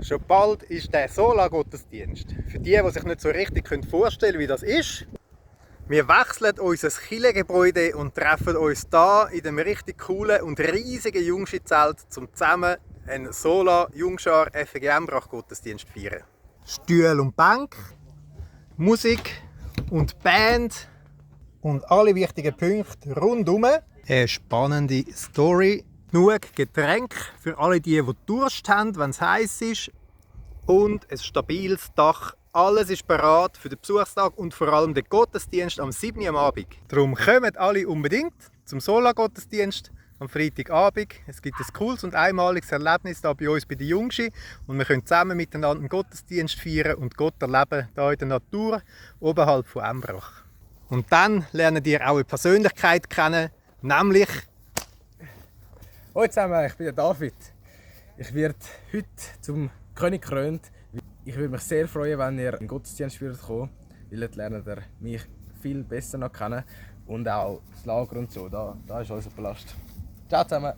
Schon bald ist der Sola-Gottesdienst. Für die, die sich nicht so richtig vorstellen können, wie das ist. Wir wechseln unser Kirchengebäude und treffen uns hier in dem richtig coolen und riesigen Jungschi-Zelt, um zusammen einen Sola-Jungschar FGM-Brach-Gottesdienst zu feiern. Stühle und Bank, Musik und Band und alle wichtigen Punkte rundum. Eine spannende Story. Genug Getränke für alle die Durst haben, wenn es heiß ist. Und ein stabiles Dach. Alles ist bereit für den Besuchstag und vor allem den Gottesdienst am 7. Uhr am Abend. Darum kommen alle unbedingt zum Sola-Gottesdienst am Freitagabend. Es gibt ein cooles und einmaliges Erlebnis hier bei uns bei den Jungschi. Und wir können zusammen miteinander einen Gottesdienst feiern und Gott erleben, hier in der Natur, oberhalb von Embrach. Und dann lernen ihr auch eine Persönlichkeit kennen, nämlich... Hallo zusammen, ich bin der David. Ich werde heute zum König gekrönt. Ich würde mich sehr freuen, wenn ihr in den Gottesdienst kommt, weil dort lernt ihr mich viel besser noch kennen und auch das Lager und so. Da ist unser Palast. Ciao zusammen!